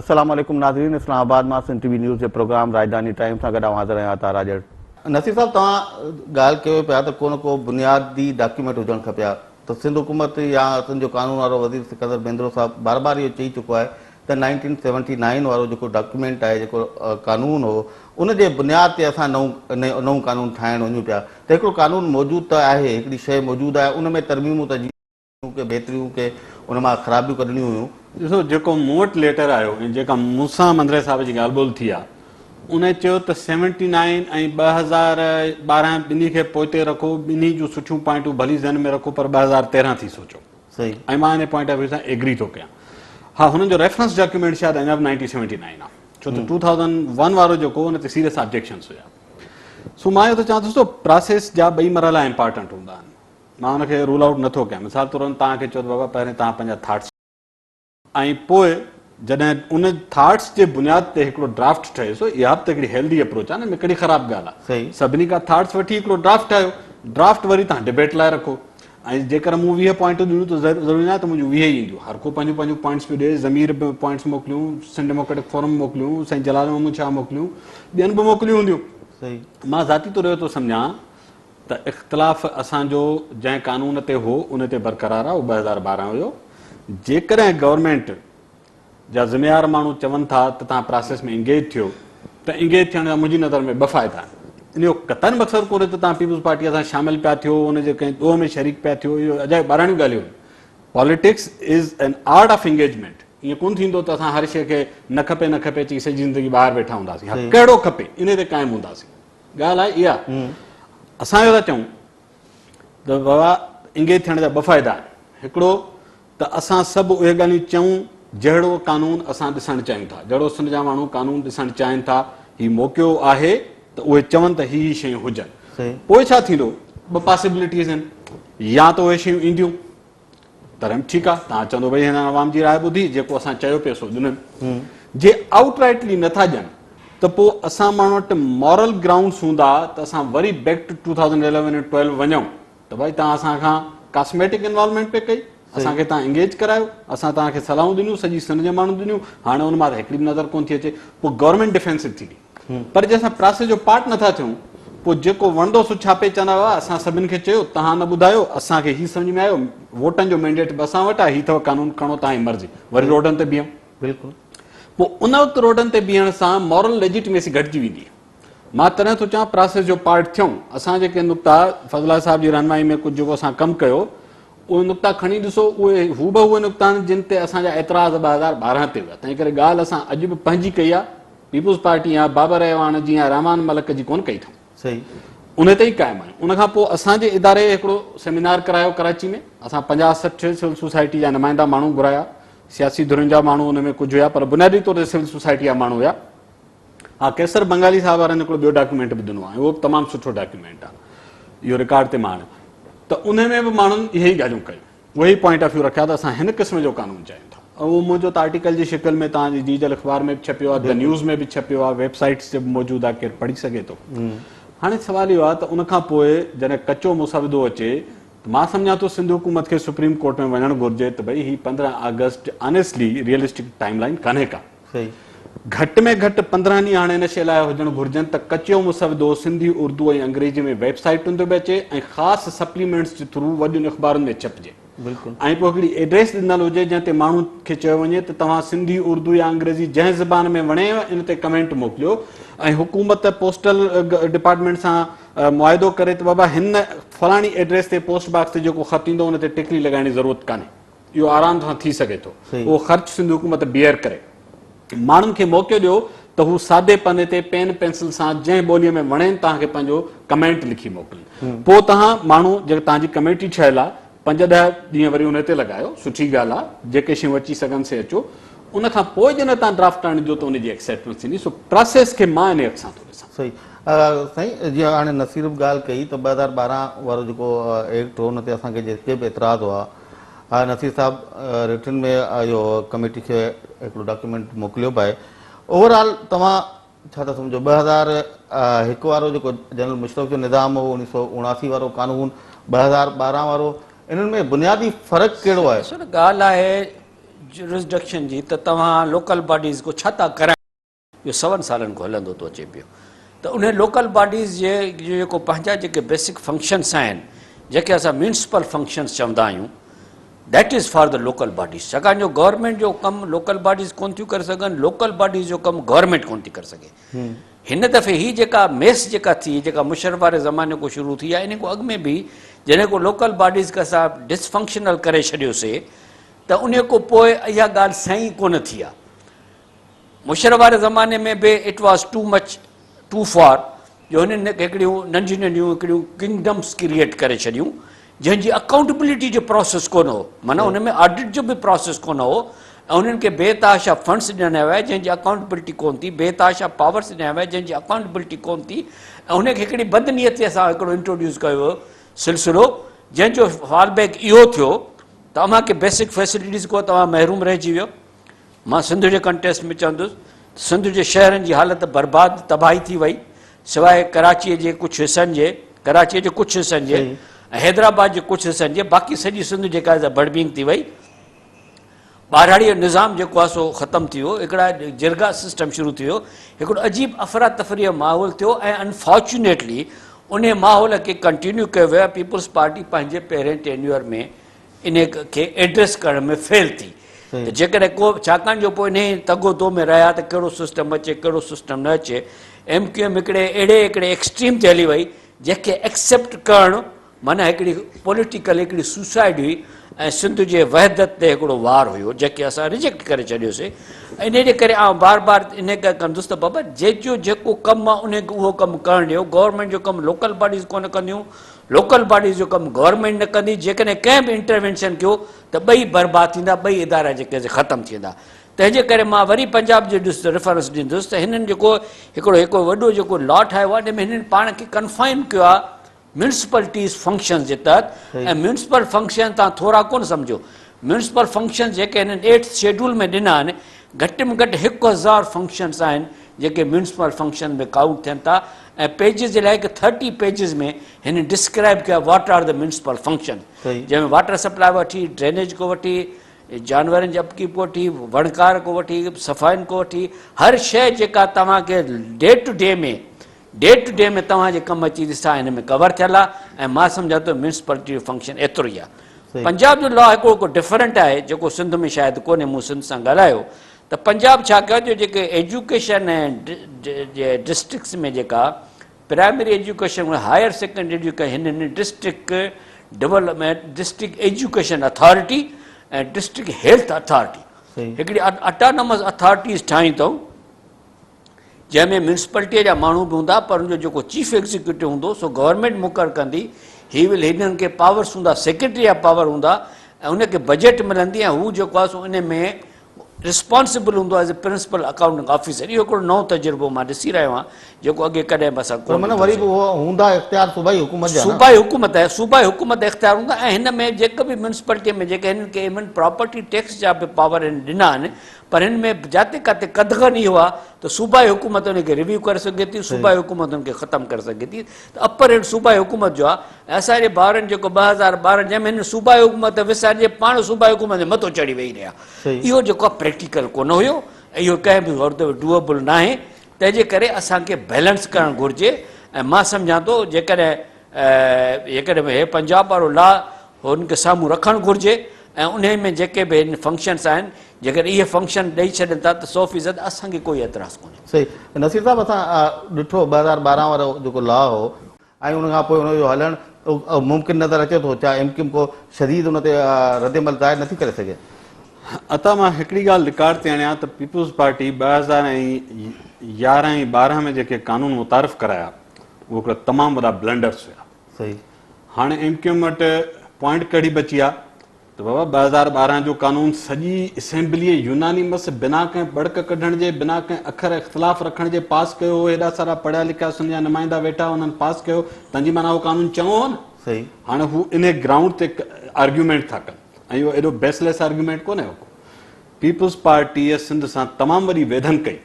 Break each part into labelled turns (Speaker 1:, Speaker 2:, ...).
Speaker 1: السلام عليڪم ناظرين اسلام آباد مان سنڌ ٽي وي نيوز جي پروگرام راڄڌاني ٽائيم سان گڏ آئون حاضر آهيان عطا راڄڙ. نصير صاحب توهان ڳالهه ڪيو پيا ته ڪو نه ڪو بنيادي ڊاڪيومينٽ هجڻ کپي ها ته سنڌ حڪومت يا سنڌ جو قانون وارو وزير سڪندر مينڌرو صاحب بار بار اهو چئي چڪو آهي ته نائنٽين سيونٽي نائين وارو جيڪو ڊاڪيومينٽ آهي جيڪو قانون هو ان جي بنياد تي اسان نئون نئون قانون ٺاهڻ وڃون پيا ته هڪڙو قانون موجود ته آهي هڪڙي شيء موجود آهي ان ۾ ترميمون ته ڪي بهتريون ڪي ان مان خرابيون ڪڍڻيون هيون.
Speaker 2: ڏسو جيڪو مون وٽ ليٽر آيو ۽ جيڪا مون سان منڌري صاحب جي ڳالهه ٻولهه ٿي آ ان چيو ته سيونٽي نائين ۽ 2012 ٻنهي کي پوئتي رکو ٻنهي جون سٺيون پوائنٽون ڀلي ذهن ۾ رکو پر 2013 ٿي سوچو
Speaker 1: صحيح.
Speaker 2: ۽ مان ان پوائنٽ آف ويو سان ايگري ٿو ڪيان ها هنن جو ريفرنس ڊاڪيومينٽ شايد اڃا به نائنٽين سيونٽي نائين آ ڇو ته ٽو ٿائوزنڊ ون وارو جيڪو ان تي سيريس آبجيڪشنس هيا سو مان اهو ٿو چوان ته ڏسو پراسيس جا ٻئي مرحلا امپارٽنٽ هوندا آهن مان ان کي رول آئوٽ نٿو ڪيان. مثال طور هن توهان کي چيو ته بابا پهرين توهان پنهنجا ٿاٽس ۽ پوء جڏهن ان ٿاٽس جي بنياد تي هڪڙو ڊرافٽ ٺهي سو اها به ته هڪڙي هيلدي اپروچ آهي نه ان ۾ ڪهڙي خراب ڳالهه آهي. سڀني کان ٿاٽس وٺي هڪڙو ڊرافٽ ٺاهيو ڊرافٽ وري توهان ڊبيٽ لاء رکو ۽ جيڪر مون 20 پوائنٽون ڏنيون ته ضروري ناهي ته منهنجون 20 ئي اينديون هر ڪو پنهنجون پنهنجون پوائنٽس پيو ڏئي ضمير به پوائنٽس موڪليون سنڌ ڊيموڪريٽڪ فورم موڪليون سائين جلال محمود شاهه موڪليون ٻين به موڪليون هونديون مان ذاتي طور اهو ٿو سمجهان ته اختلاف اسان جو جنهن قانون تي هو ان تي برقرار آهي اهو 2012 هيو جيڪڏهن گورنمينٽ جا ذميوار ماڻهو چون ٿا ته توهان پراسيس ۾ انگيج ٿيو ته انگيج ٿيڻ جا منهنجي نظر ۾ ٻه فائدا آهن ان جو قطعن مقصد ڪونهي ته توهان پيپلز پارٽي سان شامل پيا ٿيو ان جي ڪنهن ڏوهه ۾ شريڪ پيا ٿيو اهو اجايو ٻاراڻيون ڳالهيون آهن politics is an art of engagement ائين ڪونه ٿيندو ته اسان هر شيء کي نه کپي نه کپي چئي سڄي زندگي ٻاهر ويٺا هونداسين ها ڪهڙو کپي ان تي قائم هونداسين ڳالهه آهي اها اسان اهو ٿا چئون ته بابا انگيج ٿيڻ جا ٻه فائدا آهن هڪڙو ته اسان سڀ اهي ڳالهيون چئون جهڙو قانون اسان ڏسڻ چاهيون ٿا جهڙو سنڌ جا ماڻهو قانون ڏسڻ چاهين ٿا هي موقعو آهي ته اهي چون ته هي هي شيون هجن پوء ڇا ٿيندو ٻه پاسيبلٽيز آهن يا ته اهي شيون اينديون تڏهن به ٺيڪ آ، توهان چوندو ڀئي هنن عوام جي راء ٻڌي، جيڪو اسان چيو پئي سو ڏنن. جي آئوٽ رائٽلي نه ٿا ڏين ته پوء اسان ماڻهن وٽ مورل گرائونڊس هوندا ته اسان وري بيڪ ٽو 2011 ۽ 12 وڃون ته ڀائي توهان اسان کان ڪاسميٽڪ انوالومينٽ پئي ڪئي، اسان کي توهان انگيج ڪرايو، اسان توهان کي صلاحون ڏنيون، سڄي سنڌ جي ماڻهن ڏنيون، هاڻي ان مان ته هڪڙي به نظر ڪونه ٿي اچي، پوء گورنمينٽ ڊفينسو ٿيندي. پر جي اسان پراسيس جو پارٽ نٿا ٿيون پوء جيڪو وڻندو سو ڇاپي چوندا بابا اسان سڀن کي چيو توهان نه ٻڌايو اسان کي هي سمجهه ۾ آيو ووٽن جو مينڊيٽ به اسان وٽ آهي هي اٿو قانون کڻو توهان جي مرضي وري روڊن تي بيهون
Speaker 1: بلڪل
Speaker 2: پوء ان وقت روڊن تي بيهڻ سان مورل ليجيٽميسي گهٽجي ويندي مان تڏهن ٿو چوان پراسيس جو پارٽ ٿيون اسان جيڪي نقطا فضلا صاحب جي رهنمائي ۾ ڪجهه جيڪو اسان ڪم ڪيو اهي نقطا کڻي ڏسو اهي هوبهو اهي نقطا آهن جن تي اسان جا اعتراض 2012 تي هيا تنهن ڪري ڳالهه اسان اڄ به پنهنجي ڪئي آهي پيپلز پارٽي يا بابر اعواڻ جي يا رحمان ملڪ جي ڪونه ڪئي اٿئون.
Speaker 1: صحيح.
Speaker 2: ان تي ئي قائم آهيون. ان کان پوء اسان جي اداري هڪڙو سيمينار ڪرايو ڪراچي ۾ اسان 50 60 سول سوسائٽي جا نمائندا ماڻهو گهرايا سياسي ڌرين جا ماڻهو ان ۾ ڪجهه هيا پر بنيادي طور تي سول سوسائٽي جا ماڻهو هيا. ها قيصر بنگالي صاحب وارن هڪڙو ٻيو ڊاڪيومينٽ به ڏنو آهي اهو به تمام سٺو ڊاڪيومينٽ آهي اهو رڪارڊ تي مان آڻيو ته ان ۾ به ماڻهن اهي ئي ڳالهيون ڪيون. اهي ئي پوائنٽ آف ويو رکيا ته اسان هن قسم جو قانون چاهيون ٿا. اهو منهنجو ته آرٽيڪل جي شڪل ۾ توهان جي جيجل اخبار ۾ به ڇپيو آهي، the news ۾ به ڇپيو آهي، ويب سائيٽس تي به موجود آهي، ڪير پڙهي سگهي ٿو. هاڻي سوال اهو آهي ته ان کان پوء جڏهن ڪچو مسودو اچي ته مان سمجهان ٿو سنڌ حڪومت کي سپريم ڪورٽ ۾ وڃڻ گهرجي ته ڀئي هي 15 August honestly realistic time line ڪانهي ڪا. گهٽ ۾ گهٽ 15 ڏينهن هاڻي ان شيء لاء هجڻ گهرجن ته ڪچو مسودو سنڌي، اردو ۽ انگريزي ۾ ويب سائيٽن تي به اچي ۽ خاص سپليمينٽس جي ٿرو وڏين اخبارن ۾ ڇپجي ۽ پوء هڪڙي ايڊريس ڏنل هجي جنهن تي ماڻهو کي چيو وڃي ته توهان سنڌي، اردو يا انگريزي جنهن زبان ۾ وڻيو ان تي ڪمينٽ موڪليو ۽ حڪومت پوسٽل ڊپارٽمينٽ سان معاهدو ڪري ته بابا هن فلاڻي ايڊريس تي پوسٽ باڪس تي جيڪو خط ايندو ان تي ٽڪلي لڳائڻ جي ضرورت ڪانهي. اهو آرام سان ٿي سگهي ٿو. اهو خرچ سنڌ حڪومت بيئر ڪري. ماڻهن کي موقعو ڏيو ته هو سادي پني تي پين پينسل سان جنهن ٻوليء ۾ وڻين توهان کي پنهنجو ڪمينٽ لکي موڪلين. پوء توهان ماڻهو جيڪا توهان جي ڪميٽي ٺهيل آهي پنج ڏهه ڏينهن وري ان تي لڳايو سٺي ڳالهه آهي جيڪي شيون اچي سگهن سي اچو ان کان پوء جڏهن توهان ڊرافٽ آڻيندو ته ان جي ايڪسيپٽنس ٿيندي سو پراسيس کي مان انهي اک سان ٿو ڏسان.
Speaker 1: صحيح سائين جيئن هاڻي نصير به ڳالهه ڪئي ته 2012 وارو جيڪو ايڪٽ هو ان تي اسان کي جيڪي به اعتراض هئا ها نصير صاحب رٽن ۾ اهو ڪميٽي کي هڪڙو ڊاڪيومينٽ موڪليو به آهي اوور آل توهان ڇا ٿا سمجهو 2001 وارو جيڪو جنرل مشرف جو نظام هو 1979 وارو قانون 2012 وارو انهن ۾ بنيادي فرق ڪهڙو آهي؟
Speaker 3: ڏسو نه ڳالهه آهي جورسڊڪشن جي ته توهان لوڪل باڊيز کو ڇا ٿا ڪرايو؟ اهو سون سالن کان هلندو ٿو اچي پيو ته انهي لوڪل باڊيز جي جيڪو پنهنجا جيڪي بيسڪ فنڪشنس آهن جيڪي اسان ميونسپل فنڪشنس چوندا آهيون that is for the local bodies ڇاڪاڻ جو گورنمينٽ جو ڪم لوڪل باڊيز ڪون ٿيون ڪري سگهن لوڪل باڊيز جو ڪم گورنمينٽ ڪون ٿي ڪري سگهي هن دفعي هي جيڪا ميس جيڪا ٿي جيڪا مشرف واري زماني کان شروع ٿي آهي ان کان اڳ ۾ به جڏهن کو لوڪل باڊيز کي اسان ڊسفنڪشنل ڪري ڇڏيوسي ته ان کان پوء اها ڳالهه صحيح ڪونه ٿي آهي مشرف واري زماني ۾ به it was too much too far جو هنن هڪڙيون ننڍيون ننڍيون هڪڙيون ڪنگڊمس ڪريئيٽ ڪري ڇڏيون جنهن جي اڪائونٽبلٽي جو پراسيس ڪونه هو معنيٰ ان ۾ آڊٽ جو به پراسيس ڪونه هو ۽ انهن کي بي تحاشا فنڊس ڏنا ويا جنهن جي اڪائونٽبلٽي ڪونه ٿي بي تحاشا پاورس ڏنا ويا جنهن جي اڪائونٽبلٽي ڪونه ٿي ۽ هن کي هڪڙي بدنيتي سان هڪڙو انٽروڊيوس ڪيو ويو سلسلو جنهن جو فال بيڪ اهو ٿيو ته اوهان کي بيسڪ فيسلٽيز کان توهان محروم رهجي ويو مان سنڌ جي ڪنٽيسٽ ۾ چوندس ته سنڌ جي شهرن جي حالت برباد تباهي ٿي وئي سواء ڪراچيء جي ڪجهه حصن جي ڪراچيء جي ڪجهه حصن جي ۽ حيدرآباد جي ڪجهه حصن جي باقي سڄي سنڌ جيڪا آهي سا بڙبينگ ٿي وئي. ٻهراڙيء جو نظام جيڪو آهي سو ختم ٿي ويو هڪڙا جرگا سسٽم شروع ٿي ويو هڪڙو عجيب افراتفريء جو ماحول ٿيو ۽ انفارچونيٽلي انهي ماحول کي ڪنٽينيو ڪيو ويو ۽ پيپلز پارٽي پنهنجي پهرين ٽينيوئر ۾ انهي کي ايڊريس ڪرڻ ۾ فيل ٿي ته جيڪڏهن ڪو ڇاڪاڻ جو پوء انهي تگ و دو ۾ رهيا ته ڪهڙو سسٽم اچي ڪهڙو سسٽم نه اچي ايم ڪيو ايم هڪڙي اهڙي هڪڙي ايڪسٽريم تي هلي وئي جنهن کي ايڪسيپٽ ڪرڻ معنيٰ هڪڙي پوليٽيڪل هڪڙي سوسائيڊ هئي ۽ سنڌ جي وحدت تي هڪڙو وار هيو جنهن کي اسان ريجيڪٽ ڪري ڇڏيوسي انهي جي ڪري آئون بار بار انهي ڪري ڪندس ته بابا جنهن جو جيڪو ڪم آهي انهي کي اهو ڪم ڪرڻ ڏيو گورنمينٽ جو ڪم لوڪل باڊيز ڪونه ڪنديون لوڪل باڊيز جو ڪم گورنمينٽ نه ڪندي، جيڪڏهن ڪنهن به انٽروينشن ڪيو ته ٻئي برباد ٿيندا، ٻئي ادارا جيڪي سي ختم ٿي ويندا. تنهن جي ڪري مان وري پنجاب جو ڏس ريفرنس ڏيندس ته هنن جيڪو هڪڙو هڪ وڏو جيڪو لا ٺاهيو آهي ان ۾ هنن پاڻ کي ڪنفائن ڪيو آهي ميونسپلٽيز فنڪشنز جي تحت ۽ ميونسپل فنڪشن تان ٿورا ڪونه سمجهو ميونسپل فنڪشنز جيڪي هنن ايٽ شيڊول ۾ ڏنا آهن گهٽ ۾ گهٽ 1000 فنڪشنز آهن جيڪي ميونسپل فنڪشن ۾ ڪائونٽ ٿين ٿا ۽ پيجز جي لائڪ ٿرٽي پيجز ۾ هن ڊسڪرائب ڪيو آهي what are the municipal function جنهن ۾ واٽر سپلاء وٺي ڊرينيج کان وٺي جانورن جي اپڪيپ کان وٺي وڻڪار کان وٺي صفائين کان وٺي هر شيء جيڪا توهان کي day to day ۾ day to day ۾ توهان جي ڪم اچي ٿي سا هن ۾ ڪور ٿيل آهي ۽ مان سمجهان ٿو ميونسپلٽي جو فنڪشن ايترو ئي آهي پنجاب جو لا هڪڙو ڪو ڊفرنٽ آهي جيڪو سنڌ ۾ شايد ڪونهي مون سنڌ سان ڳالهايو ته پنجاب ڇا ڪيو جو جيڪي ايجوڪيشن جي ڊسٽرڪٽس ۾ جيڪا primary education higher secondary education هن district development district education authority ۽ district health authority هڪڙي اٽانومس اٿارٽيز ٺاهيون اٿئون جنهن ۾ ميونسپلٽيء جا ماڻهو به هوندا پر ان جو جيڪو چيف ايگزيڪيوٽو هوندو سو گورنمينٽ مقرر ڪندي هي ول هنن کي پاورس هوندا سيڪريٽري جا پاور هوندا ۽ ان کي بجيٽ ملندي ۽ هو جيڪو آهي سو ان ۾ رسپانسبل هوندو as a principal accounting officer اهو هڪڙو نئون تجربو مان ڏسي رهيو آهيان جيڪو اڳي ڪڏهن به اسان
Speaker 1: ڪونه
Speaker 3: ڏٺو
Speaker 1: وري به اهو هوندا اختيار صوبائي حڪومت جا نه
Speaker 3: صوبائي حڪومت آهي صوبائي حڪومت اختيار هوندا ۽ هن ۾ جيڪا به ميونسپلٽي ۾ جيڪي هنن کي ايون پراپرٽي ٽيڪس جا به پاور هن ڏنا آهن پر هن ۾ جاتي ڪاتي قدغن اهو آهي ته صوبائي حڪومت ان کي ريويو ڪري سگهي ٿي صوبائي حڪومت ان کي ختم ڪري سگهي ٿي ته اپر هينڊ صوبائي حڪومت جو آهي ۽ اسان جي ڀائرن جيڪو 2012 جنهن ۾ هن صوبائي حڪومت وسارجي پاڻ صوبائي حڪومت جي مٿو چڙهي ويهي رهيا اهو جيڪو آهي پريڪٽيڪل ڪونه هيو ۽ اهو ڪنهن به طور تي ڊوئبل ناهي تنهن جي ڪري اسان کي بيلنس ڪرڻ گهرجي ۽ مان سمجهان ٿو جيڪڏهن جيڪڏهن هي پنجاب وارو لا هن کي سامهون رکڻ گهرجي ۽ انهي ۾ جيڪي به هن فنڪشنس آهن جيڪڏهن اهي فنڪشن ڏئي ڇڏين ٿا ته 100% اسان کي ڪوئي اعتراض ڪونهي.
Speaker 1: صحيح نصير صاحب اسان ڏٺو 2012 وارو جيڪو لا هو ۽ ان کان پوء ان جو هلڻ ممڪن نظر اچي ٿو ڇا ايم ڪيو ايم ڪو شديد ان تي ردعمل ظاهر نٿي ڪري سگهي؟
Speaker 2: عطا مان هڪڙي ڳالهه رڪارڊ تي آڻيان ته پيپلز پارٽي 2011 ۽ 12 ۾ جيڪي قانون متعارف ڪرايا اهي هڪڙا تمام وڏا بلنڊرس هيا.
Speaker 1: صحيح.
Speaker 2: هاڻي ايم ڪيو ايم وٽ پوائنٽ ڪهڙي بچي آ ته بابا 2012 جو قانون سڄي اسيمبليء يونانيمس بنا ڪنهن ٻڙڪ ڪڍڻ جي بنا ڪنهن اکر اختلاف رکڻ جي پاس ڪيو هو هيڏا سارا پڙهيا لکيا سنڌ جا نمائندا ويٺا انهن پاس ڪيو تنهن جي معنيٰ اهو قانون چڱو هو نه
Speaker 1: صحيح.
Speaker 2: هاڻي هو انهي گرائونڊ تي آرگيومينٽ ٿا ڪن ۽ اهو ايڏو بيس ليس آرگيومينٽ ڪونهي ڪو پيپلز پارٽيء سنڌ سان تمام وڏي ويڌن ڪئي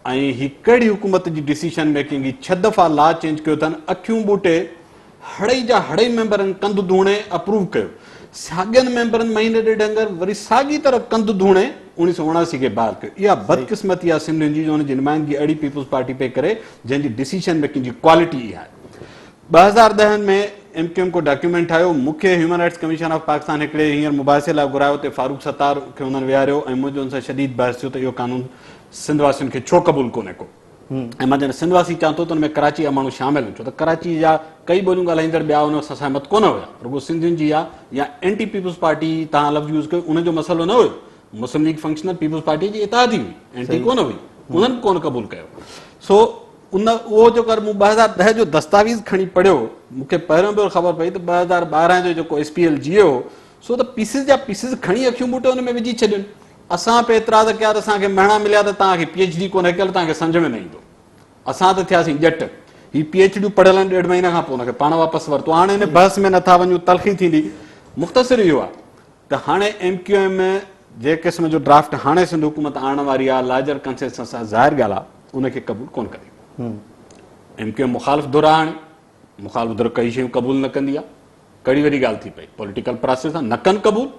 Speaker 2: ۽ هي ڪهڙي حڪومت جي ڊسيشن ميڪنگ هي ڇهه دفعا لا چينج ڪيو اٿن اکيون ٻوٽي هڙئي جا هڙئي ميمبرن ڪنڌ ڌوڻي اپروو ڪيو ساڳين ميمبرن مهيني ڏيڍ اندر وري ساڳي طرح ڪنڌ ڌوڻي 1979 کي بحال ڪيو. اها بدقسمتي آهي سنڌين جي جو ان جي نمائندگي اهڙي پيپلز پارٽي پئي ڪري جنهن جي ڊسيشن ميڪنگ جي ڪوالٽي اها آهي. 2010 ۾ ايم ڪيو ايم ڪو ڊاڪيومينٽ ٺاهيو، مون کي human rights commission of Pakistan هڪڙي هينئر مباحثي لاء گهرايو اتي فاروق ستار کي انهن ويهاريو ۽ منهنجو ان سان شديد بحث ٿيو ته اهو قانون سنڌ واسين کي ڇو قبول ڪونهي ڪو. ۽ مان جڏهن سنڌ واسي چوان ٿو ته ان ۾ ڪراچي جا ماڻهو شامل آهن ڇو ته ڪراچي جا ڪئي ٻوليون ڳالهائيندڙ ٻيا ان سان سهمت ڪونه هيا رڳو سنڌين جي يا يا اينٽي پيپلز پارٽي تهان لفظ يوز ڪيو ان جو مسئلو نه هيو مسلم ليگ فنڪشنل پيپلز پارٽي جي اتحادي هئي اينٽي ڪونه هئي انهن به ڪونه قبول ڪيو سو ان اهو جو ڪر مون 2010 جو دستاويز کڻي پڙهيو مون کي پهريون ڀيرو خبر پئي ته 2012 جو جيڪو ايس پي ايل جي هو سو ته پيسز جا پيسز کڻي اکيون ٻوٽي ان ۾ وجهي ڇڏين اسان به اعتراض ڪيا ته اسان کي مهڻا مليا ته توهان کي پي ايڇ ڊي ڪونه ڪيل توهان کي سمجهه ۾ نه ايندو. اسان ته ٿياسين ڄٽ. هي پي ايڇ ڊيون پڙهيل آهن ڏيڍ مهيني کان پوء ان کي پاڻ واپس ورتو. هاڻي ان بحث ۾ نٿا وڃون تلخي ٿيندي. مختصر اهو آهي ته هاڻي ايم ڪيو ايم جي قسم جو ڊرافٽ هاڻي سنڌ حڪومت آڻڻ واري آهي لارجر ڪنسيسس سان ظاهر ڳالهه آهي ان کي قبول ڪونه ڪندي. ايم ڪيو ايم مخالف ڌر آهي هاڻي مخالف ڌر ڪئي شيون قبول نه ڪندي آهي. ڪهڙي وڏي ڳالهه ٿي پئي پوليٽيڪل پراسيس آ نه ڪن قبول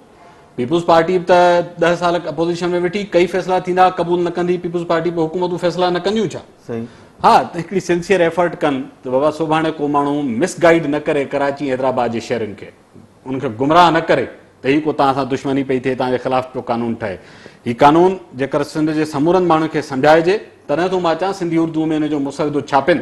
Speaker 2: پيپلز پارٽي به ته 10 سال اپوزيشن ۾ ويٺي ڪئي فيصلا ٿيندا قبول نه ڪندي پيپلز پارٽي پوء حڪومتون فيصلا نه ڪنديون ڇا صحيح ها ته هڪڙي سنسيئر ايفرٽ ڪن ته بابا سڀاڻي ڪو ماڻهو مس گائيڊ نه ڪري ڪراچي حيدرآباد جي شهرين کي ان کي گمراهه نه ڪري ته هي ڪو توهان سان دشمني پئي ٿئي توهان جي خلاف پيو قانون ٺهي هي قانون جيڪر سنڌ جي سمورن ماڻهن کي سمجهائجي تڏهن ٿو مان چان سنڌي اردو ۾ ان جو مسودو ڇاپين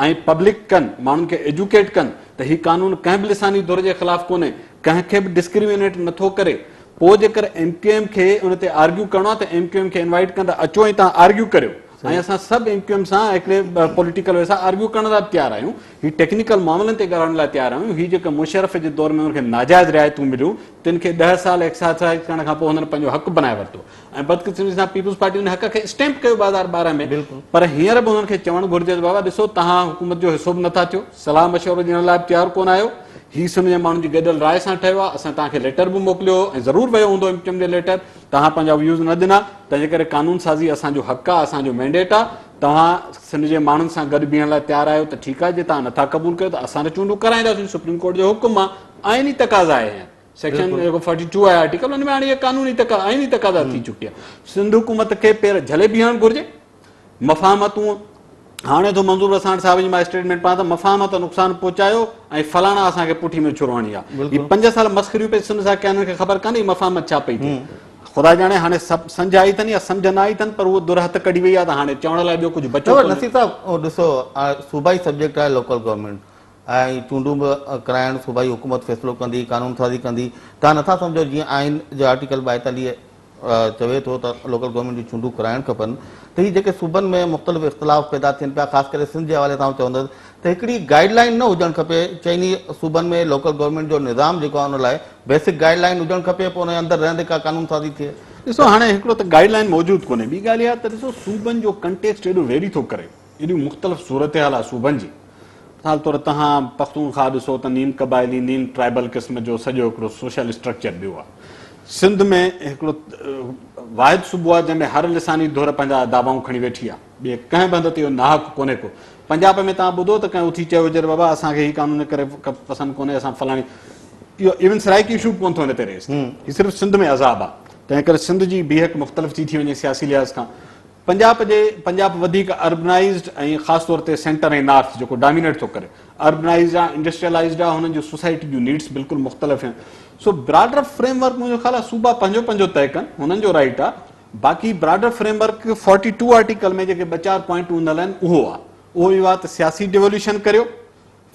Speaker 2: ۽ پبلڪ ڪن، ماڻهن کي ايجوڪيٽ ڪن ته هي قانون ڪنهن به لساني ڌر جي خلاف ڪونهي، ڪنهن کي به ڊسڪريمينيٽ نه ٿو ڪري، پوء جيڪر ايم ڪيو ايم کي ان تي آرگيو ڪرڻو آهي ته ايم ڪيو ايم کي انوائيٽ ڪن ته اچو ۽ توهان آرگيو ڪريو ۽ اسان سڀ ايم ڪيو ايم سان هڪڙي پوليٽيڪل وي سان آرگيو ڪرڻ لاء به تيار آهيون، هي ٽيڪنيڪل معاملن تي ڳالهائڻ لاء تيار آهيون، هي جيڪي مشرف جي دور ۾ انهن کي ناجائز رعايتون مليون تن کي ڏهه سال ايڪسرسائيز ڪرڻ کان پوء هنن پنهنجو حق بنائي ورتو. ۽ بدقسمتي سان پيپلز پارٽي ان حق کي اسٽيمپ ڪيو 2012 ۾ پر هينئر به انهن کي چوڻ گهرجي ته بابا ڏسو توهان حڪومت جو حصو به نٿا ٿيو صلاح مشورو ڏيڻ لاء به تيار ڪونه آهيو هي سنڌ جي ماڻهن جي گڏيل راء سان ٺهيو آهي اسان توهان کي ليٽر به موڪليو هو ۽ ضرور ويو هوندو ايم ڪيو ايم ڏي ليٽر توهان پنهنجا ويوز نه ڏنا تنهنجي ڪري قانون سازي اسان جو حق آهي اسان جو مينڊيٽ آهي توهان سنڌ جي ماڻهن سان گڏ بيهڻ لاء تيار آهيو ته ٺيڪ آهي جي توهان نٿا قبول ڪيو ته اسان ته چونڊون ڪرائينداسين سپريم ڪورٽ جو حڪم آهي آئيني تقاضا آهي سيڪشن جيڪو 42 آهي آرٽيڪل ان ۾ هاڻي اها قانوني تقا آئيني تقاضا ٿي چڪي آهي سنڌ حڪومت کي پير جهلي بيهڻ گهرجي مفاهمتون هاڻي ٿو منظور وساڻ صاحب جي مان اسٽيٽمينٽ پڙهان ته مفاهمت نقصان پهچايو ۽ فلاڻا اسان کي پٺي ۾ ڇرو هڻي آ هي 5 سال مسخريون پئي سنڌ سان ڪيا انهن کي خبر ڪانه هي مفاهمت ڇا پئي ٿئي خدا ڄاڻي هاڻي سڀ سمجهه آئي اٿن يا سمجهه نه آئي اٿن پر اهو در هٿ ڪڍي وئي آ ته هاڻي چوڻ لاء ٻيو ڪجهه بچو ڪونهي.
Speaker 1: نصير صاحب ڏسو صوبائي سبجيڪٽ آهي لوڪل گورنمينٽ ۽ چونڊون به ڪرائڻ صوبائي حڪومت فيصلو ڪندي، قانون سازي ڪندي، توهان نٿا سمجهو جيئن آئين جو آرٽيڪل 42 چوي ٿو ته لوڪل گورنمينٽ جون چونڊون ڪرائڻ کپن ته هي جيڪي صوبن ۾ مختلف اختلاف پيدا ٿين پيا خاص ڪري سنڌ جي حوالي سان آئون چوندس ته هڪڙي گائيڊ لائين نه هجڻ کپي چئني صوبن ۾ لوڪل گورنمينٽ جو نظام جيڪو آهي ان لاء بيسڪ گائيڊ لائين هجڻ کپي پوء ان جي اندر رهندي ڪا قانون سازي ٿئي.
Speaker 2: ڏسو هاڻي هڪڙو ته گائيڊ لائين موجود ڪونهي ٻي ڳالهه اها ته ڏسو صوبن جو ڪنٽيڪسٽ ايڏو ويري ٿو ڪري ايڏيون مختلف صورتحال آهي صوبن جي مثال طور توهان پختونخواهه ڏسو ته نيم قبائلي نيم ٽرائبل قسم جو سڄو هڪڙو سوشل اسٽرڪچر ٻيو آهي. سنڌ ۾ هڪڙو واحد صوبو آهي جنهن ۾ هر لساني ڌر پنهنجا دعوائون کڻي ويٺي آهي. ٻئي ڪنهن به هنڌ تي اهو ناحق ڪونهي ڪو. پنجاب ۾ توهان ٻڌو ته ڪنهن اٿي چيو هجي ته بابا اسان کي هي قانون ان ڪري پسند ڪونهي اسان فلاڻي اهو ايون سرائيڪي اشو به ڪونه ٿو هن تي ريز ٿئي. هي صرف سنڌ ۾ عذاب آهي. تنهن ڪري سنڌ جي بيهڪ مختلف ٿي ٿي وڃي سياسي لحاظ کان. پنجاب جي پنجاب وڌيڪ اربنائيزڊ ۽ خاص طور تي سينٽر ۽ نارٿ جيڪو ڊامينيٽ ٿو ڪري اربنائيزڊ آ انڊسٽريلائيزڊ آ هنن جون سوسائٽي جون نيڊس بلڪل مختلف آهن سو براڊر فريم ورڪ منهنجو خيال آ صوبا پنهنجو پنهنجو طئي ڪن هنن جو رائيٽ آ باقي براڊر فريم ورڪ 42 آرٽيڪل ۾ جيڪي ٻه چار پوائنٽون ڏنل آهن اهو آ اهو اهو آ ته سياسي ڊيولوشن ڪريو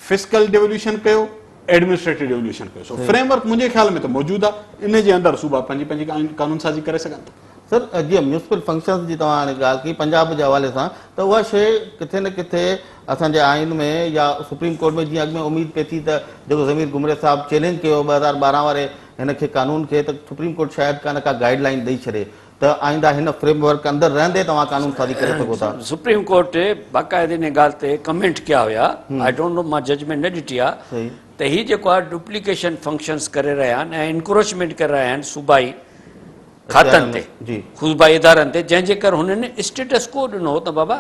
Speaker 2: فسڪل ڊيولوشن ڪيو، ايڊمنسٽريٽو ڊيولوشن ڪيو. سو فريم ورڪ منهنجي خيال ۾ ته موجود آهي، ان جي اندر صوبا پنهنجي پنهنجي قانون سازي ڪري سگهن ٿا.
Speaker 1: سر جيئن ميونسپل فنڪشنز جي توهان هاڻي ڳالهه ڪئي پنجاب جي حوالي سان ته اها شيء ڪٿي نه ڪٿي اسان جي آئين ۾ يا سپريم ڪورٽ ۾ جيئن اڳ ۾ اميد پئي ٿي ته جيڪو ضمير گهمري صاحب چئلينج ڪيو 2012 واري هن کي قانون کي ته سپريم ڪورٽ شايد ڪا نه ڪا گائيڊ لائين ڏئي ڇڏي ته آئنده هن فريم ورڪ اندر رهندي توهان قانون سازي ڪري سگهو ٿا.
Speaker 3: سپريم ڪورٽ باقاعدي ان ڳالهه تي ڪمينٽ ڪيا هيا، I don't know مان ججمينٽ نه ڏٺي آهي ته هي جيڪو آهي ڊپليڪيشن فنڪشنز ڪري رهيا آهن ۽ انڪروچمينٽ ڪري رهيا آهن صوبائي کاتن تي صوبائي ادارن تي جنهن جي ڪري هنن اسٽيٽس ڪو ڏنو هو ته بابا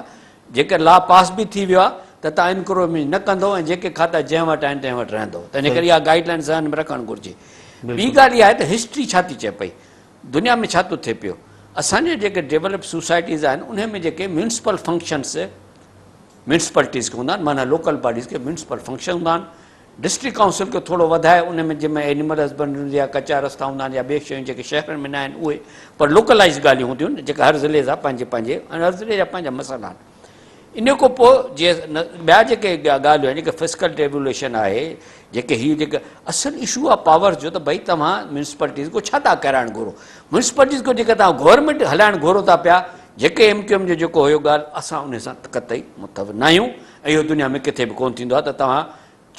Speaker 3: جيڪر لا پاس به ٿي ويو آهي ته توهان انڪروچمينٽ نه ڪندو ۽ جيڪي کاتا جنهن وٽ آهن تنهن وٽ رهندو تنهن جي ڪري اها گائيڊ لائين ذهن ۾ رکڻ گهرجي. ٻي ڳالهه اها آهي ته هسٽري ڇا ٿي چئي پئي، دنيا ۾ ڇا ٿو ٿئي پيو. اسان جي جيڪي ڊيولپ سوسائٽيز آهن انهي ۾ جيڪي ميونسپل فنڪشنس ميونسپلٽيز کي هوندا آهن معنيٰ لوڪل باڊيز کي ميونسپل فنڪشن هوندا آهن. ڊسٽرڪٽ ڪائونسل کي ٿورو وڌائي ان ۾ جنهن ۾ اينيمل هسبنڊري هوندي آهي، ڪچا رستا هوندا آهن يا ٻي شيون جيڪي شهرن ۾ نه آهن اهي پر لوڪلائيز ڳالهيون هونديون آهن جيڪا هر ضلعي سان پنهنجي پنهنجي ۽ هر ضلعي جا پنهنجا مسئلا آهن. ان کان پوء جيئن ٻيا جيڪي ڳالهيون آهن جيڪي فسڪل ڊيولوشن آهي جيڪي هي جيڪي اصل اشو آهي پاور جو ته ڀئي توهان ميونسپلٽيز کان ڇا ٿا ڪرائڻ گهرو ميونسپلٽيز کان جيڪي توهان گورنمينٽ هلائڻ گهرو ٿا پيا جيڪي ايم ڪيو ايم جو جيڪو هيو ڳالهه اسان ان سان قطعي متفق نه آهيون ۽ اهو دنيا ۾ ڪٿي به ڪونه ٿيندو آهي ته توهان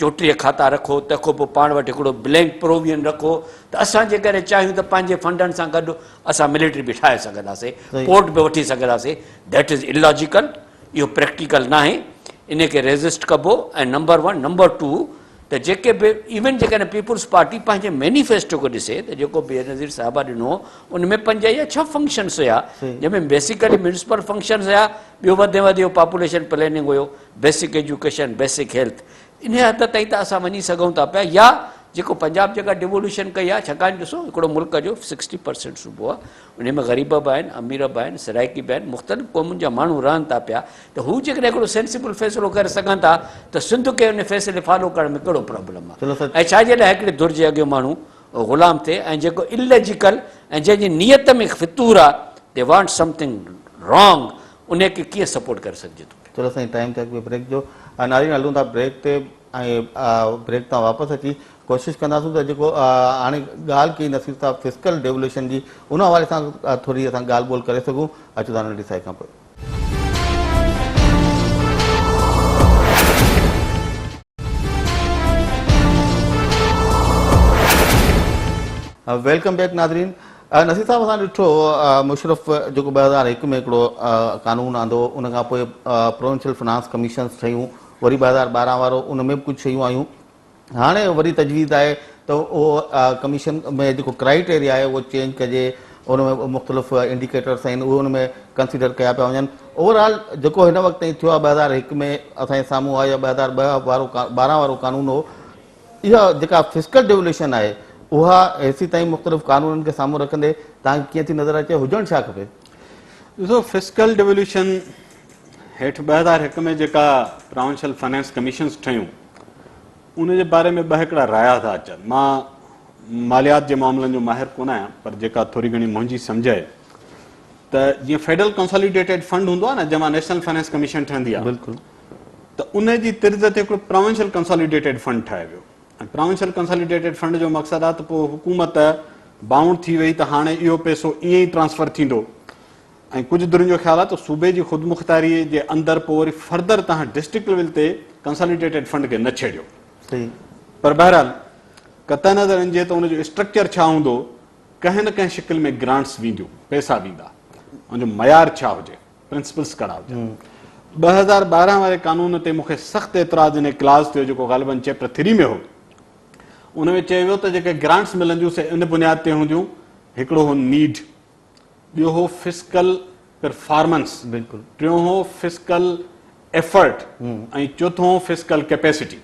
Speaker 3: 34 کاتا رکو تنهن کان پوء پاڻ وٽ هڪڙو بلينڪ پروويزن رکو ته اسان جيڪڏهن چاهيون ته پنهنجي فنڊن سان گڏ اسان ملٽري به ٺاهي سگهنداسين پورٽ به وٺي سگهنداسين that is illogical اهو پريڪٽيڪل ناهي ان کي ريزسٽ ڪبو ۽ نمبر ون نمبر ٽو ته جيڪي به ايون جيڪڏهن پيپلز پارٽي پنهنجي مينيفيسٽو کي ڏسي ته جيڪو بينظير صاحبه ڏنو ان ۾ 5 يا 6 فنڪشنس هيا جنهن ۾ بيسيڪلي ميونسپل فنڪشنس هيا ٻيو وڌ ۾ وڌ اهو پاپوليشن پلاننگ هيو بيسڪ ايجوڪيشن، بيسڪ هيلٿ انهيء حد تائين ته اسان وڃي سگهون ٿا پيا يا جيڪو پنجاب جيڪا ڊيووليوشن ڪئي آهي ڇاڪاڻ ڏسو هڪڙو ملڪ جو سڪسٽي پرسينٽ صوبو آهي انهي ۾ غريب به آهن امير به آهن سرائيڪي به آهن مختلف قومن جا ماڻهو رهن ٿا پيا ته هو جيڪڏهن هڪڙو سينسيبل فيصلو ڪري سگهن ٿا ته سنڌ کي ان فيصلي فالو ڪرڻ ۾ ڪهڙو پرابلم آهي ۽ ڇا جي لاء هڪڙي ڌر جي اڳيون ماڻهو غلام ٿئي ۽ جيڪو اللاجيڪل ۽ جنهن جي نيت ۾ فتور آهي the want something wrong انهي کي ڪيئن سپورٽ ڪري سگهجي ٿو.
Speaker 1: چلو سائين ٽائيم ٿيو هڪ ٻئي بريڪ جو ناظرين هلون ٿا بريڪ تي ۽ بريڪ تان واپس اچي ڪوشش ڪنداسون ته جيڪو هاڻي ڳالهه ڪئي نصير صاحب فسڪل ڊيولوشن جي ان حوالي سان ٿوري اسان ڳالهه ٻولهه ڪري سگهون اچو ٿا ننڍي سائي کان پوء. Welcome back ناظرين نصير صاحب اسان ڏٺو مشرف جيڪو 2001 ۾ هڪڙو قانون آندو ان کان پوء پروونشل فنانس ڪميشنز ٺهيون وري 2012 وارو ان ۾ به ڪجهه شيون آيون هاڻي وري تجويز آهي ته اهو ڪميشن ۾ جيڪو ڪرائيٽيريا آهي اهو چينج ڪجي ان ۾ مختلف انڊيڪيٽرس آهن اهي ان ۾ ڪنسيڊر ڪيا پيا وڃن اوور آل جيڪو هن وقت تائين ٿيو آهي 2001 ۾ اسان جي سامهون آيو يا 2002 وارو 12 وارو قانون هو اها جيڪا فسڪل ڊيوليوشن آهي اها هيسي تائين مختلف قانونن کي سامهون رکندي توهان کي ڪيئن ٿي نظر اچي هجڻ ڇا کپي؟
Speaker 2: ڏسو فسڪل ڊيوليوشن هيٺ 2001 ۾ جيڪا پراونشل فنانس ڪميشنز ٺهيون ان جي باري ۾ ٻه هڪڙا رايا ٿا اچن مان ماليات جي معاملن جو ماهر ڪونه آهيان پر جيڪا ٿوري گهڻي منهنجي سمجهه آهي ته جيئن فيڊرل ڪنساليڊيٽيڊ فنڊ هوندو آهي نه جنهن مان نيشنل فنانس ڪميشن ٺهندي آهي
Speaker 1: بلڪل
Speaker 2: ته ان جي طرز تي هڪڙو پراونشل ڪنساليڊيٽيڊ فنڊ ٺاهيو ويو ۽ پراونشل ڪنساليڊيٽيڊ فنڊ جو مقصد آهي ته پوء حڪومت بائونڊ ٿي وئي ته هاڻي اهو پئسو ائين ئي ٽرانسفر ٿيندو ۽ ڪجهه ڌرين جو خيال آهي ته صوبي جي خودمختياري جي اندر پوء وري فردر توهان ڊسٽرڪٽ ليول تي ڪنساليڊيٽيڊ فنڊ کي نه ڇيڙيو پر بهرحال قطع نظر ان جي ته ان جو اسٽرڪچر ڇا هوندو ڪنهن نه ڪنهن شڪل ۾ گرانٽس وينديون پئسا ويندا ان جو معيار ڇا هجي پرنسپلس ڪهڙا هجن. 2012 واري قانون تي مون کي سخت اعتراض ان ڪلاز تي هو جيڪو غالباً چيپٽر ٿري ۾ هو. ان ۾ چيو ويو ته جيڪي گرانٽس ملنديون سي ان بنياد تي هونديون، هڪڙو هو نيڊ، ٻيو هو فسڪل پرفارمنس، ٽيون هو فسڪل ايفرٽ ۽ چوٿون هو فسڪل ڪيپيسٽي.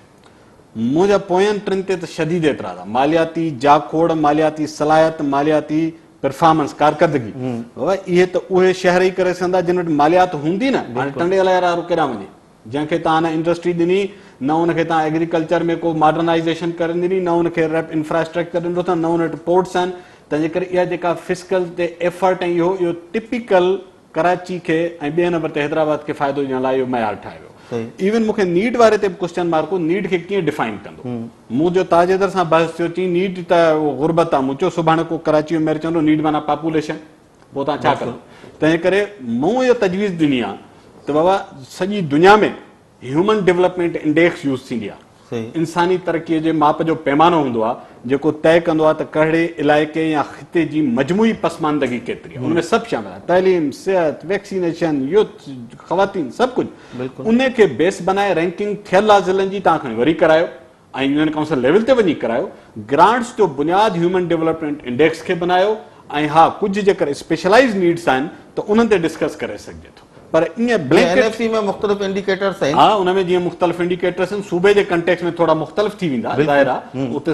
Speaker 2: منهنجا پوين ٽن تي ته شديد اعتراض آهي. مالياتي جاکوڙ، مالياتي صلاحيت، مالياتي پرفارمنس، ڪارڪردگي. بابا اهي ته اهي شهر ئي ڪري سگهندا جن وٽ ماليات هوندي نه. هاڻي ٽنڊي الهيار وارو ڪيڏانهن وڃي؟ جنهن کي توهان نه انڊسٽري ڏني، نه ان کي توهان ايگريڪلچر ۾ ڪو ماڊرنائيزيشن ڪري ڏني، نه ان کي ريپ انفراسٽرڪچر ڏنو اٿن، نه ان وٽ پورٽس آهن. تنهن جي ڪري اها جيڪا فسڪل تي ايفرٽ ۽ اهو اهو ٽپيڪل ڪراچي کي ۽ ٻئي نمبر تي حيدرآباد کي فائدو ڏيڻ لاء اهو معيار ٺاهيو ويو. ايون مون کي نيڊ واري تي به ڪوسچن مارڪ هو، نيڊ کي ڪيئن ڊفائن ڪندو؟ مون جو تاج حيدر سان بحث ٿيو، چيائين نيڊ ته غربت آ، مون چيو سڀاڻي ڪو ڪراچي جو ميئر چوندو نيڊ معنيٰ پاپوليشن، پوء توهان ڇا ڪندو؟ تنهن ڪري مون اها تجويز ڏني آ ته بابا سڄي دنيا ۾ هيومن ڊولپمينٽ انڊيڪس يوز ٿيندي آ، انساني ترقي جي ماپ جو پيمانو هوندو آ جيڪو طئي ڪندو آ ته ڪهڙي علائقي يا خطي جي مجموعي پسماندگي ڪيتري آ، ان ۾ سڀ شامل آ، تعليم، صحت، ويڪسينيشن، يوٿ، خواتين سڀ ڪجهه ان کي بيس بنائي رينڪنگ ٿيل آ ضلعن جي توهان کڻي وري ڪرايو ۽ يونين ڪائونسل ليول تي وڃي ڪرايو گرانٽس جو بنياد هيومن ڊولپمينٽ انڊيڪس کي بنايو ۽ ها ڪجهه جيڪر اسپيشلائيز نيڊس آهن ته انهن تي ڊسڪس ڪري سگهجي ٿو پر ائين بلينڪيٽ.
Speaker 1: اين ايف سي ۾ مختلف انڊيڪيٽرس آهن.
Speaker 2: ها ان ۾ جيئن مختلف انڊيڪيٽرس آهن صوبي جي ڪنٽيڪس ۾ ٿورا مختلف ٿي ويندا ظاهر آهي اتي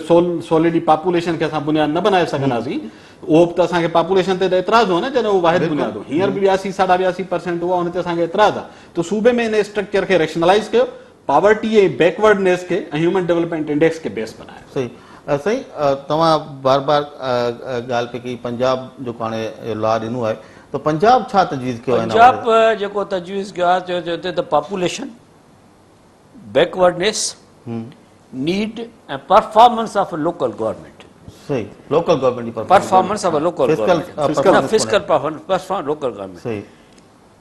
Speaker 2: سوللي پاپوليشن کي اسان بنياد نه بنائي سگهنداسين اهو به ته اسان کي پاپوليشن تي ته اعتراض هو نه جڏهن اهو واحد بنياد هو هينئر به 82 ساڍا 82 پرسينٽ هو ان تي اسان کي اعتراض آهي ته صوبي ۾ ان اسٽرڪچر کي ريشنلائيز ڪيو پاورٽي ۽ بيڪورڊنيس کي ۽ هيومن ڊولپمينٽ انڊيڪس کي بيس بنايو.
Speaker 1: صحيح سائين توهان بار بار ڳالهه پئي ڪئي پنجاب جيڪو هاڻي لا ڏنو آهي ته پنجاب ڇا تجويز ڪيو آهي ان حوالي سان؟
Speaker 3: پنجاب جيڪو تجويز ڪيو آهي چيو ٿو ته population, backwardness, need ۽ performance of local government.
Speaker 1: صحيح لوڪل گورنمينٽ جي
Speaker 3: performance of local government fiscal performance local government.
Speaker 1: صحيح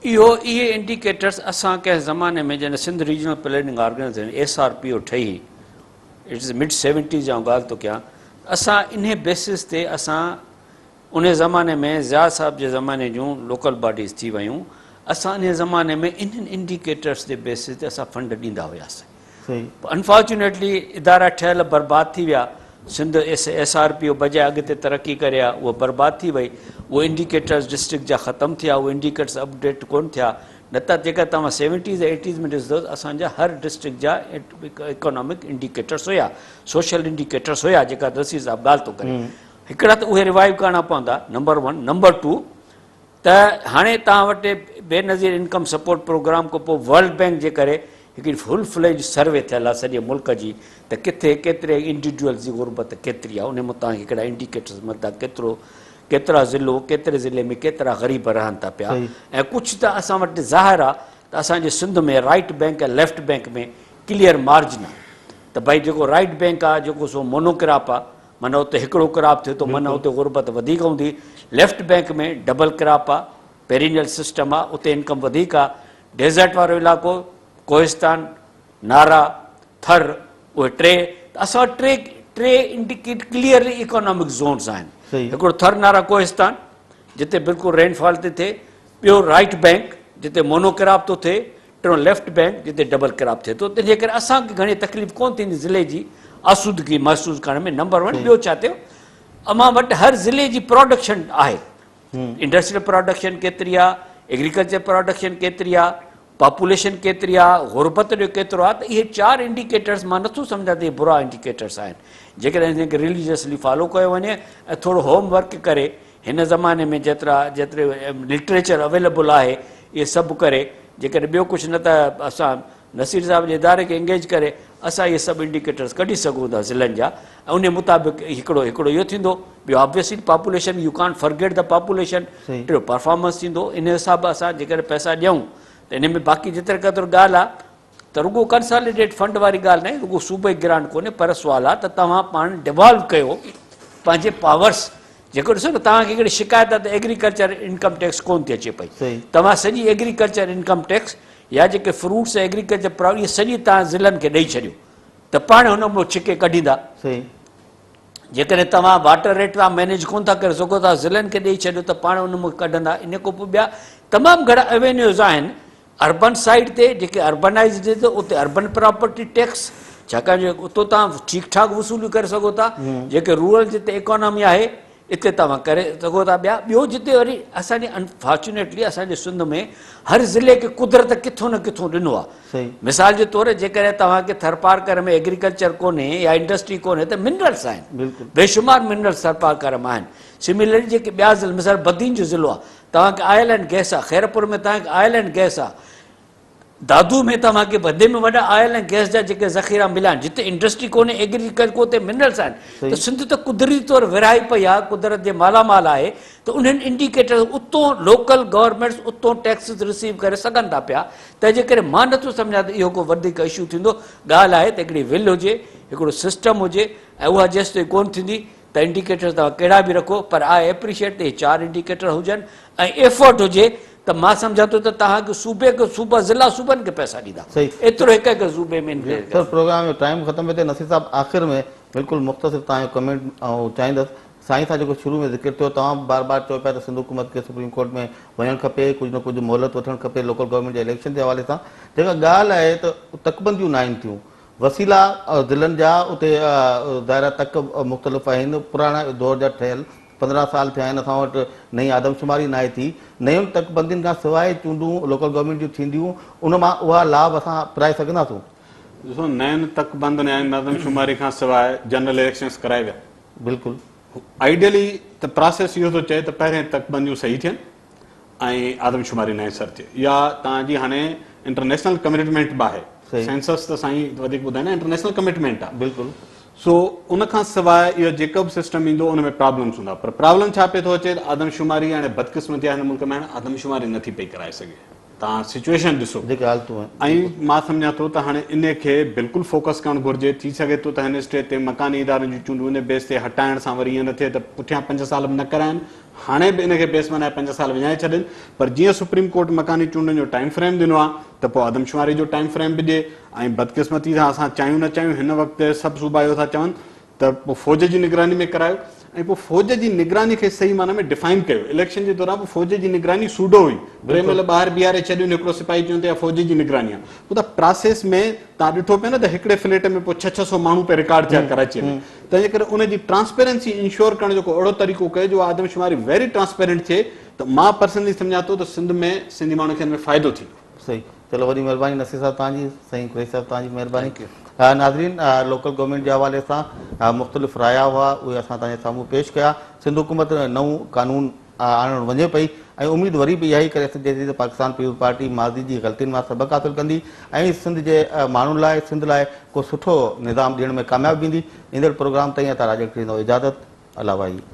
Speaker 3: اهو اهي انڊيڪيٽرس اسان ڪنهن زماني ۾ جڏهن Sindh regional planning organisation, S R P O, ٺهي it is mid seventies جي آئون ڳالهه ٿو ڪيان اسان انهي بيسس تي اسان انهي زماني ۾ ضياء صاحب جي زماني جون لوڪل باڊيز ٿي ويون اسان انهي زماني ۾ انهن انڊيڪيٽرس جي بيسس تي اسان فنڊ ڏيندا هياسين. انفارچونيٽلي ادارا ٺهيل برباد ٿي ويا، Sindh S R P O بجاء اڳتي ترقي ڪري ها اهو برباد ٿي وئي، اهي انڊيڪيٽرز ڊسٽرڪٽ جا ختم ٿيا، اهي انڊيڪيٽرز اپ ڊيٽ ڪونه ٿيا، نه ته جيڪا توهان سيونٽيز ۽ ايٽيز ۾ ڏسندو ته اسان جا هر ڊسٽرڪٽ جا اڪانامڪ انڊيڪيٽرز هيا، سوشل انڊيڪيٽرز هيا جيڪا نصير صاحب ڳالهه ٿو ڪري هڪڙا ته اهي ريوائيو ڪرڻا پوندا نمبر ون، نمبر ٽو ته هاڻي توهان وٽ بينظير انڪم سپورٽ پروگرام کان پوء ورلڊ بئنڪ جي ڪري هڪڙي فل فليج سروي ٿيل آهي سڄي ملڪ جي ته ڪٿي ڪيتري انڊيوڊيولز جي غربت ڪيتري آهي انهي مان توهان کي هڪڙا انڊيڪيٽرز ملندا ڪيترو ڪيترا ضلعو ڪيتري ضلعي ۾ ڪيترا غريب رهن ٿا پيا ۽ ڪجهه ته اسان وٽ ظاهر آهي ته اسان جي Sindh ۾ right bank ۽ left bank ۾ clear margin آهي ته ڀائي جيڪو رائيٽ بئنڪ آهي جيڪو سو مونو ڪراپ آهي معنيٰ اتي هڪڙو ڪراپ ٿئي ٿو معنيٰ اتي غربت وڌيڪ هوندي، ليفٽ بئنڪ ۾ ڊبل ڪراپ آ، پيرينيل سسٽم آ، اتي انڪم وڌيڪ آ، ڊيزرٽ وارو علائقو، ڪوهستان، نارا، ٿر، اهي ٽي ته اسان وٽ ٽي ٽي انڊيڪيٽ ڪليئرلي اڪانامڪ زونز آهن، هڪڙو ٿر نارا ڪوهستان جتي بلڪل رين فال ٿي ٿئي، ٻيو رائيٽ بئنڪ جتي مونو ڪراپ ٿو ٿئي، ٽيون ليفٽ بئنڪ جتي ڊبل ڪراپ ٿئي ٿو تنهن جي ڪري اسان کي گهڻي تڪليف ڪونه ٿيندي ضلعي جي آسودگي محسوس ڪرڻ ۾ نمبر ون ٻيو ڇا ٿيو اوهان وٽ هر ضلعي جي پراڊڪشن آهي انڊسٽريل پراڊڪشن ڪيتري آهي ايگريڪلچر پراڊڪشن ڪيتري آهي پاپوليشن ڪيتري آهي غربت جو ڪيترو آهي ته اهي چار انڊيڪيٽرس مان نٿو سمجهان ته اهي برا انڊيڪيٽرس آهن جيڪڏهن هن کي ريليجسلي فالو ڪيو وڃي ۽ ٿورو هوم ورڪ ڪري هن زماني ۾ جيترا جيتري لٽريچر اويليبل آهي اهي سڀ ڪري جيڪڏهن ٻيو ڪجهه نه ته اسان نصير صاحب جي اداري کي انگيج ڪري اسان اهي سڀ انڊيڪيٽرس ڪڍي سگهون ٿا ضلعن جا ۽ انهي مطابق هڪڙو هڪڙو اهو ٿيندو ٻيو obviously population you can't forget the population ٽيو پرفارمنس ٿيندو ان حساب اسان جيڪڏهن پئسا ڏيون ته ان ۾ باقي جيتري قدر ڳالهه آهي ته رڳو ڪنساليڊيٽ فنڊ واري ڳالهه ناهي، رڳو صوبائي گرانٽ ڪونهي پر سوال آهي ته توهان پاڻ ڊوالو ڪيو پنهنجي پاورس جيڪو ڏسو نه توهان کي هڪڙي شڪايت آهي ته ايگريڪلچر انڪم ٽيڪس ڪونه ٿي اچي پئي توهان سڄي ايگريڪلچر انڪم ٽيڪس يا جيڪي فروٽس ۽ ايگريڪلچر پراڊڪٽ اهي سڄي توهان ضلعن کي ڏئي ڇڏيو ته پاڻ هن مان ڇڪي ڪڍيندا. جيڪڏهن توهان واٽر ريٽ تان مينيج ڪونه ٿا ڪري سگهو ته ضلعن کي ڏئي ڇڏيو ته پاڻ ان مان ڪڍندا ان کان پوء ٻيا تمام گهڻا اوينيوز آهن اربن سائيڊ تي جيڪي اربنائيزڊ ٿئي ٿو اتي اربن پراپرٽي ٽيڪس ڇاڪاڻ جو اتو توهان ٺيڪ ٺاڪ وصوليون ڪري سگهو ٿا جيڪي رورل جتي اڪانامي آهي اتي توهان ڪري سگهو ٿا ٻيا ٻيو جتي وري اسان جي انفارچونيٽلي اسان جي سنڌ ۾ هر ضلعي کي قدرت ڪٿو نه ڪٿو ڏنو آهي مثال جي طور جيڪڏهن توهان کي ٿرپارڪر ۾ ايگريڪلچر ڪونهي يا انڊسٽري ڪونهي ته منرلس آهن بيشمار منرلس ٿرپارڪر ۾ آهن سميلرلي جيڪي ٻيا ضلع مثال بدين جو ضلعو آهي توهان کي آئل اينڊ گئس آ، خيرپور ۾ توهان کي آئل اينڊ گئس آ، دادو ۾ توهان کي وڏي ۾ وڏا آئل ۽ گئس جا جيڪي ذخيرا مليا آهن، جتي انڊسٽري ڪونهي، ايگريڪلچر ڪونهي، اتي منرلس آهن ته سنڌ ته قدرتي طور ورهائي پئي آ، قدرت جي مالا مال آهي ته انهن انڊيڪيٽرز اتون لوڪل گورنمينٽس اتون ٽيڪسز رسيو ڪري سگهن ٿا پيا، تنهن جي ڪري مان نٿو سمجهان ته اهو ڪو وڌيڪ اشو ٿيندو، ڳالهه آهي ته هڪڙي ول هجي، هڪڙو سسٽم هجي ۽ اها جيستائين ڪونه ٿيندي ته انڊيڪيٽرز توهان ڪهڙا به رکو پر آء ايپريشيئيٽ ته اهي چار انڊيڪيٽر هجن ۽ ايفرٽ هجي ته مان سمجهان ٿو ته توهان کي صوبي کي صوبا ضلع صوبن کي پئسا ڏيندا ايترو هڪ هڪ صوبي ۾ انڪريز
Speaker 1: سر پروگرام جو ٽائيم ختم پيو ٿئي نصير صاحب آخر ۾ بلڪل مختصر توهان جو ڪمينٽ آئون چاهيندس سائين سان جيڪو شروع ۾ ذڪر ٿيو توهان به بار بار چئو پيا ته سنڌ حڪومت کي سپريم ڪورٽ ۾ وڃڻ کپي ڪجهه نه ڪجهه مهلت وٺڻ کپي لوڪل گورنمينٽ جي اليڪشن جي حوالي سان جيڪا ڳالهه آهي ته تڪبنديون ناهن ٿيون وسيلا ضلعن جا اتي ظاهر آهي تڪ مختلف آهن پراڻا دور جا ٺهيل 15 سال ٿيا آهن اسان وٽ نئين آدمشماري ناهي ٿي، نين تڪبندين کان سواء چونڊون لوڪل گورنمينٽ جون ٿينديون ان مان اها لاڀ اسان پرائي سگهنداسون؟
Speaker 2: ڏسو نين تڪبندين ۽ نئين آدمشماري کان سواء جنرل اليڪشنز ڪرائي ويا.
Speaker 1: بلڪل.
Speaker 2: آئيڊيلي ته پراسيس اهو ٿو چئي ته پهرين تڪبنديون صحيح ٿين ۽ آدمشماري نئين سر ٿئي يا توهان جي هاڻي انٽرنيشنل ڪمٽمينٽ به آهي سينسس ته سائين وڌيڪ ٻڌائيندا انٽرنيشنل ڪمٽمينٽ آهي
Speaker 1: بلڪل.
Speaker 2: سو ان کان سواء اهو جيڪو به سسٽم ايندو ان ۾ پرابلمس هوندا پر پرابلم ڇا پئي ٿو اچي ته آدمشماري هاڻي بدقسمتي آهي هن ملڪ ۾ هاڻي آدمشماري نٿي پئي ڪرائي سگهي توهان سچويشن ڏسو
Speaker 1: جيڪي حالتون آهن
Speaker 2: ۽ مان سمجهان ٿو ته هاڻي ان کي بلڪل فوڪس ڪرڻ گهرجي ٿي سگهي ٿو ته هن اسٽيج تي مڪاني ادارن جون چونڊون ان بيس تي هٽائڻ سان وري ائين نه ٿئي ته پٺيان پنج سال به نه ڪرائن هاڻي به ان کي بيس بنائي پنج سال وڃائي ڇڏين پر جيئن سپريم ڪورٽ مڪاني چونڊن جو ٽائيم فريم ڏنو آهي ته پوء آدمشماري جو ٽائيم فريم به ڏئي ۽ بدقسمتي سان اسان چاهيون نه چاهيون هن وقت سڀ صوبا اهو ٿا چون ته پوء فوج جي نگراني ۾ ڪرايو ۽ پوء فوج جي نگراني کي صحيح معنيٰ ۾ ڊفائن ڪيو. اليڪشن جي دوران به فوج جي نگراني سوڊو هئي. ٽي ميل ٻاهر بيهاري ڇڏيون هڪڙو سپاهي چون ته اها فوج جي نگراني آهي. پوء ته پراسيس ۾ توهان ڏٺو پيا نه ته هڪڙي فليٽ ۾ پوء ڇهه ڇهه سو ماڻهو پئي رڪارڊ ٿيا ڪراچيء ۾. تنهن جي ڪري ان جي ٽرانسپيرنسي انشور ڪرڻ جو ڪو اهڙو طريقو ڪيو جو آدمشماري ويري ٽرانسپيرنٽ ٿئي ته مان پرسنلي سمجهان ٿو ته سنڌ ۾ سنڌي ماڻهن کي ان ۾ فائدو ٿيندو.
Speaker 1: صحيح چلو وڏي مهرباني نصير صاحب توهان جي سائين قريشي صاحب توهان جي مهرباني ناظرين لوڪل گورنمينٽ جي حوالي سان مختلف رايا هئا اهي اسان توهان جي سامهون پيش ڪيا سنڌ حڪومت نئون قانون آڻڻ وڃي پئي ۽ اميد وري به اها ئي ڪري سگهجي ٿي ته پاڪستان پيپلز پارٽي ماضي جي غلطين مان سبق حاصل ڪندي ۽ سنڌ جي ماڻهن لاء سنڌ لاء ڪو سٺو نظام ڏيڻ ۾ ڪامياب ويندي ايندڙ پروگرام تائين عطا راڄڙ کي ڏيندو اجازت الله واهي.